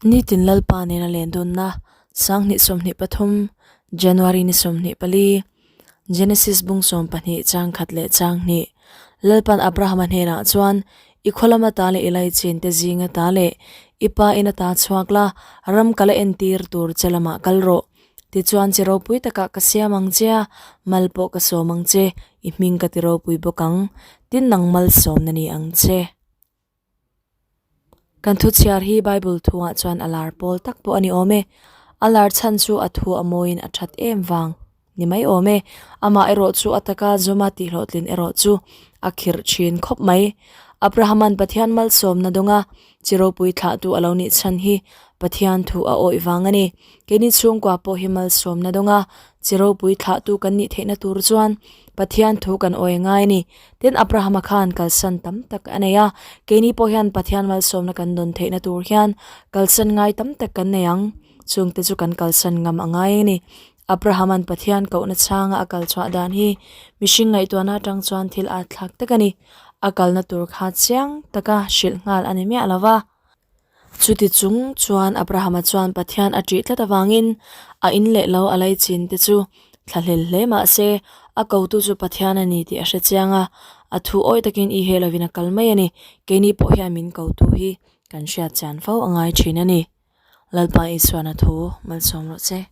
Nitin Lalpa nena lendunna 2023 January ni 24 Genesis bung 12 chang khat leh chang hnih Lalpan Abrahama hnenah chuan i khawlama ta leh i laichin te zinga ta leh i pa ina ta chhuak la ram kala entir tur che lamah kal rawh tichuan chi ropui takah ka siam ang che a mal pawh ka sawm ang che i hming ka ti ropui bawk ang tin nang malsawmna ni ang che. Kan thu chhiar hi Bible thuah chuan a lar pawl tak pawh a ni awm e. A lar chhan chu a thu a mawiin a that em vang ni mai awm e. Amah erawh chu a taka zawma tihhlawhtlin erawh chu a khirh thin khawp mai. Abrahama'n Pathian malsawmna dawnga chi ropui thlahtu a lo nih chhan hi Pathian thu a awih vang a ni. Keini chhungkua pawh hi malsawmna dawnga chi ropui thlahtu kan nih theihna tur chuan Pathian thu kan awi ngai a ni. Tin, Abrahama khan kalsan tam tak a nei a, keini pawh hian Pathian malsawmna kan dawn theihna tur hian kalsan ngai tam tak kan nei ang. Chungte chu kan kalsan ngam a ngai a ni. Abrahama'n Pathian kohna chhanga a kal chhuah dan hi mihring ngaihtuahna atang chuan thil at thlak tak a ni. A kalna tur kha chiang taka hrilh nghal a ni miah lo va. Chuti chung chuan Abrahama chuan Pathian a ṭih tlat avangin a in leh lo a laichin te chu thla hlel hle mah se, a kotu chu Pathian a ni tih a hre chiang a, a thu awi takin i he lovin a kal mai a ni. Keini pawh hian min kotu hi kan hriat chian fo a ngai ṭhin a ni. Lalpa Isuan a thu malsawm rawh che.